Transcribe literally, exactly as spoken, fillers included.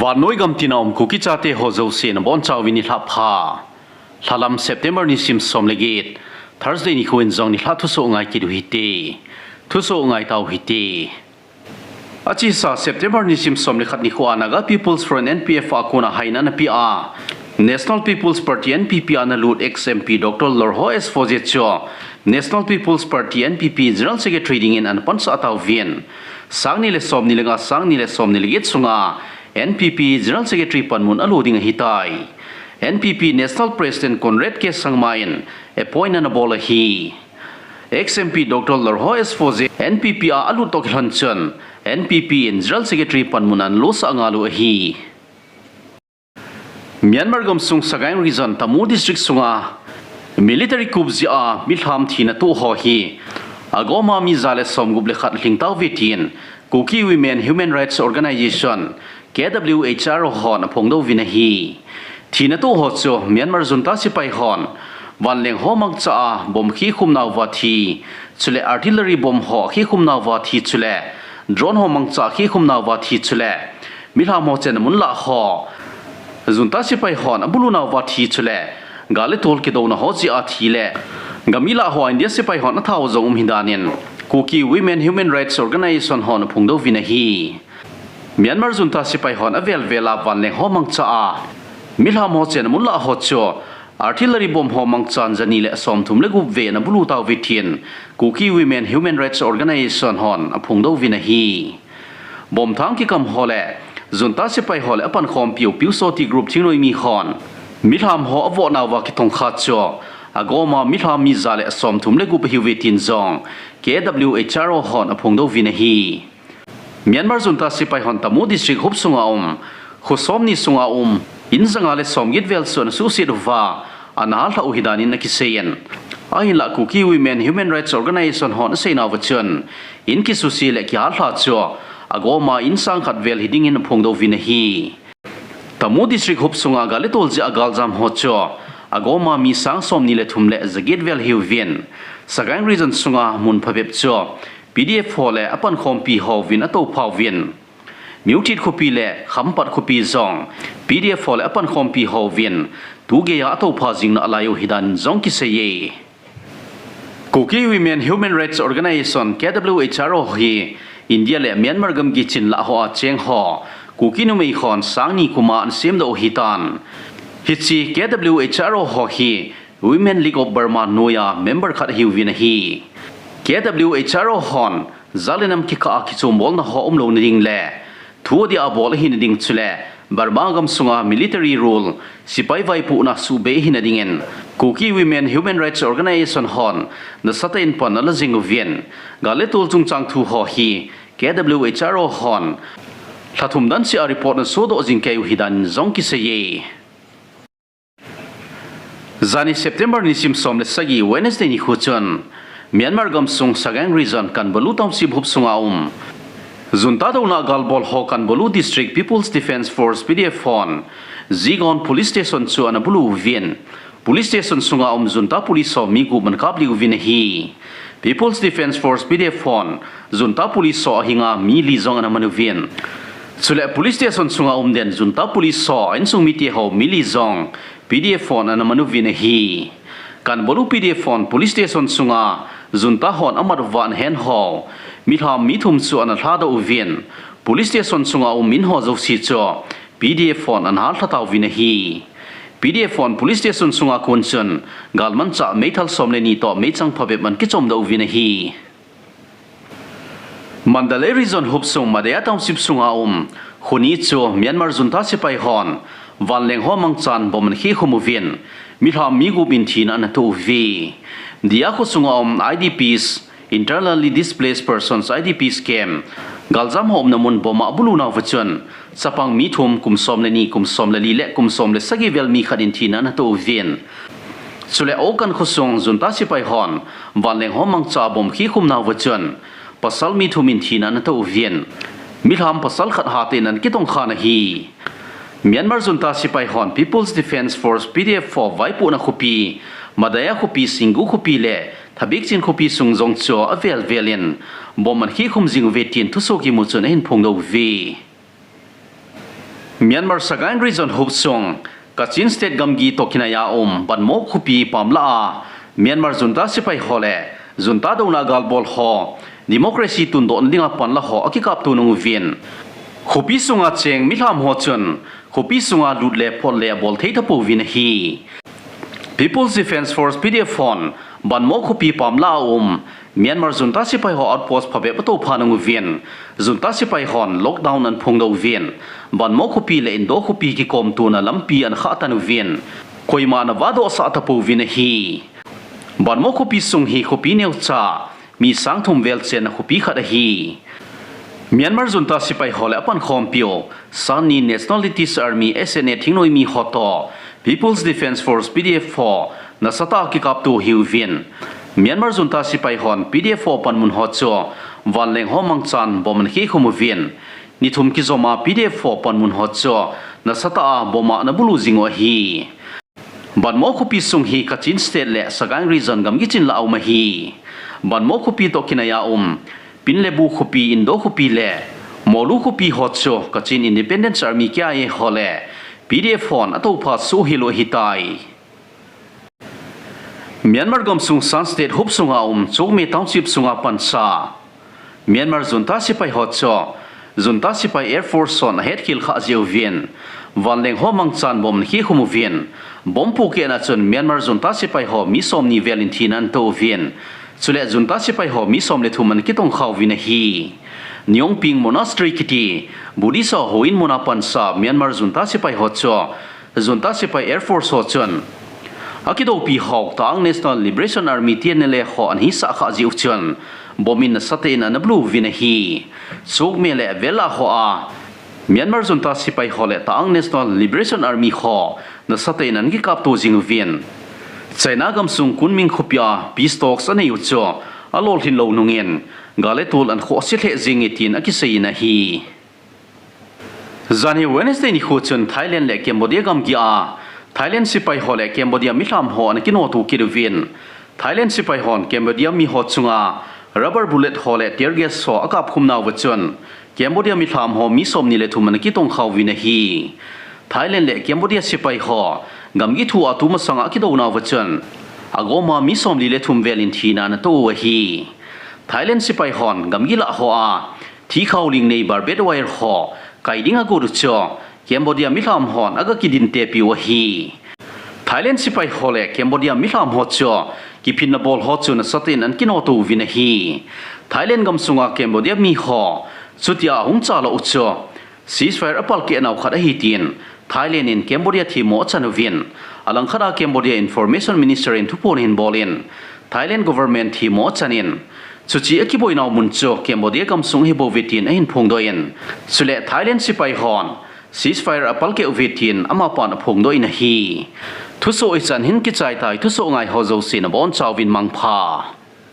Vannoi gam tina um Kuki chate ho jouse nabonchauvin nilhah pha. Lhalam September nisim som le get, Thursday nikho in jong nilhah thusoh ngai kit u hite. Thusoh ngai tau hite. Achesa September nisim som le khat nikho a Naga People's Front N P F a kona haina anapeh a, National People's Party N P P a analut ex M P Doctor Lorho S Foze chu National People's Party N P P General Secretary dingin anapansah tauvin, sang ni le som ni le nga, sang ni le som ni le get sunga N P P General Secretary panmun alo ding ahitai. N P P National President Conrad K Sangma in appoint anabol ahi. Ex M P Doctor Lorho S Foze N P P a alut toh kilhon chun N P P in General Secretary panmun analosah ngal u ahi. Myanmar gamsung Sagaing Region Tamu District sunga military coup jeh a milham thina toh ho hi agoma mi ja le som gup le khat alhing tauve tin Kuki Women Human Rights Organization, K W H R O hon aphongdoh uvin ahi. Thina toh ho chu Myanmar junta sepai hon vanleng ho mangcha a bomb akhekhum nauva thi, chule artillery bomb ho akhekhum nauva thi, chule drone ho mangcha akhekhum nauva thi, chule milham ho chenna mun lah ho junta sepai hon abulu nauva thi, chule gal le tol kidouna ho jeh a thi le gam ilah ho India sepai hon athat jong um ahi danin Kuki Women Human Rights Organization hon aphongdoh uvin ahi. Myanmar junta sepai hon avel vel a vanleng ho mangcha a milham ho chenna mun lah ho chu artillery bomb ho mangchan jani le somthum le gup vei anabulu tauve tin Kuki Women Human Rights Organization hon aphongdoh uvin ahi. Bomb thang kikam ho le junta sepai ho le apankhompiu Pyusawhti group thingnoimi hon milham ho avoh nauva kitongkha chu agoma milham mi ja le somthum le gup ahiuve tin jong K W H R O hon aphongdoh uvin ahi. Myanmar junta sepai hon Tamu District huop sunga um kho somni sunga um in janga le somget vel chu anasuhset uva anahallhah u ahi danin akiseiyin, ahinlah Kuki Women Human Rights Organization hon aseinauva chun in kisuse le kihallha chu agoma in sang khat vel hidingin aphongdoh uvin ahi. Tamu District huop sunga gal le tol jeh a galjam ho chu agoma mi sang somni le thum le jaget vel ahiuvin, Sagaing Region sunga mun phabep chu P D F ho le apankhompi hovin atouphauvin, Myutthit khopi le Khampat khopi jong P D F ho le apankhompi hovin tugeiya atoupha jing nalai u ahi danin jong kiseiye. Kuki Women Human Rights Organization, K W H R O hi India le Myanmar gamgi chinlah hoa cheng ho Kuki numei hon sang ni kum a anasemdoh u ahitan. Hiche K W H R O ho hi Women League of Burma noiya member khat ahiuvin ahi. K W H R O hon jat le nam kikah a kichombolna ho umlouna ding le thu adia bol ahina ding chule Burma gamsunga military rule, sepai vaipohna suhbei ahina dingin Kuki Women Human Rights Organization hon nasatah in pan ala jing uvin, gal le tol chungchang thu ho hi K W H R O hon lha thum dan seh a report anasodoh jing kei u ahi danin jong kiseiye. Jani September nisim som le sagi Wednesday nikho chun Myanmar gamsung Sagaing Region Kanbalu Township huop sunga um junta douna galbol ho Kanbalu District People's Defence Force, P D F hon Zigon Police Station chu anabulu uvin, Police Station sunga um junta police ho mi gup anakap lih uvin ahi. People's Defence Force, P D F hon junta police ho ahinga mi li jong anaman uvin, chule police station sunga um den junta police ho a insung mite ho mi li jong P D F hon anaman uvin ahi. Kanbalu P D F hon police station sunga junta hon amat uva anahen ho milham mi thum chu analhadoh uvin, police station sunga um min ho jouse chu P D F hon anahallha tauvin ahi. P D F hon police station sunga kon chun galmanchah meithal som le ni toh meichang phabep anakichomdoh uvin ahi. Mandalay Region huop sung Madaya Township sunga um kho ni chu Myanmar junta sepai hon vanleng ho mangchan bomb anakhehkhum uvin, milham mi gup in thina anatoh uve. Daya kho sunga um I D Ps, Internally Displaced Persons, I D Ps camp, galjam ho umna mun bomb a abulu nauva chun chapang mi thum, kum som le ni, kum som le li le kum som le sagi vel mi khat in thina anatoh uvin, chule Okan khosung junta sepai hon vanleng ho mangcha a bomb khehkhum nauva chun pasal mi thum in thina anatoh uvin, milham pasal khat hatah in anakitongkhan ahi. Myanmar junta sepai hon People's Defence Force, P D F ho vaipohna khopi, Madaya khopi, Singgu khopi le Thabekchin khopi sung jong chu avel vel in bomb anakhehkhum jing uve tin thusoh kimu chun ahin phongdoh uve. Myanmar Sagaing Region hopsung, Kachin State gamgi toh kinaiya um Banmo khopi pamlah a Myanmar junta sepai ho le junta douna galbol ho democracy tundoh nadinga panla ho akikapto nung uvin, khopi sunga cheng milham ho chun khopi sunga lut le phot le abol thei tapouvin ahi. People's Defence Force, P D F hon Banmo khopi pamlah a um Myanmar junta sepai ho outpost phabep atoupha nung uvin, junta sepai hon lockdown anaphongdoh uvin, Banmo khopi le Indo khopi kikomtona lampi anakhah tan uvin, koima anavadohsah tapouvin ahi. Banmo khopi sung hi khopi neocha mi sang thum vel chenna khopi khat ahi. Myanmar junta sepai ho le apankhompiu Shan Nationalities Army, S N A, thingnoimi ho toh People's Defence Force, P D F ho nasatah a kikapto ahiuvin, Myanmar junta sepai hon P D F ho panmun ho chu vanleng ho mangchan bomb anakhekhum uvin, nithum kijoma P D F ho panmun ho chu nasatah a bomb a anabulu jing u ahi. Banmo khopi sung hi Kachin State le Sagaing Region gamgi chinlah a um ahi. Banmo khopi toh kinaiya um Pinlebu khopi, Indo khopi le Molu khopi ho chu Kachin Independence Army, K I A ho le P D F hon atoupha soh hel u ahitai. Myanmar gamsung Shan State hopsunga um Chukme Township sunga pansa Myanmar junta sepai ho chu junta sepai Air Force hon ahetkhel khah jeh uvin, vanleng ho mangchan bomb anakhekhum uvin, bomb pohkehna chun Myanmar junta sepai ho mi somni vel in thina anato uvin, chule junta sepai ho mi som le thum anakitongkha uvin ahi. Neungping Monastery kiti Buddhist ho houin muna pansa Myanmar junta sepai ho chu junta sepai Air Force ho chun akidoupi ho Ta'ang National Liberation Army, T N L A ho anahisah khah jeh u chun bomb in nasatah in anabulu uvin ahi. Chukme le avel a hoa Myanmar junta sepai ho le Ta'ang National Liberation Army ho nasatah in anakikapto jing uvin, China gamsung Kunming khopia peace talks anei u chu alolhin lou nungin gal le tol anakhohse lheh jenge tin akiseiyin ahi. Janhi Wednesday nikho chun Thailand le Cambodia gamgi a Thailand sepai ho le Cambodia milham ho anakinoto kit uvin, Thailand sepai hon Cambodia mi ho chunga rubber bullet ho le tear gas ho akapkhum nauva chun Cambodia milham ho mi somni le thum anakitongkha uvin ahi. Thailand le Cambodia sepai ho gamgi thu a tumasanga akidou nauva chun agoma mi somli le thum vel in thina anato u ahi. Thailand sepai hon gamgi lah hoa thikhao ling nei barbed wire ho kai ding agot u chu Cambodia milham hon agakidintepi u ahi. Thailand sepai ho le Cambodia milham ho chu kiphinna bol ho chu nasatah in anakinoto uvin ahi. Thailand gamsunga Cambodia mi ho chutia ahung chalou u chu ceasefire apalkeh nau khat ahi tin Thailand in Cambodia themmo achan uvin, alangkhat a Cambodia Information Minister in thuphon ahin bolin, Thailand government themmo achanin, chuche akiboi nau mun chu Cambodia gamsung ahibouve tin ahin phongdoh in, chule Thailand sepai hon ceasefire apalkeh uve tin amapan aphongdoh in ahi. Thusoh hichan hin kichai tai, thusoh ngai ho jouse nabonchauvin mangpha.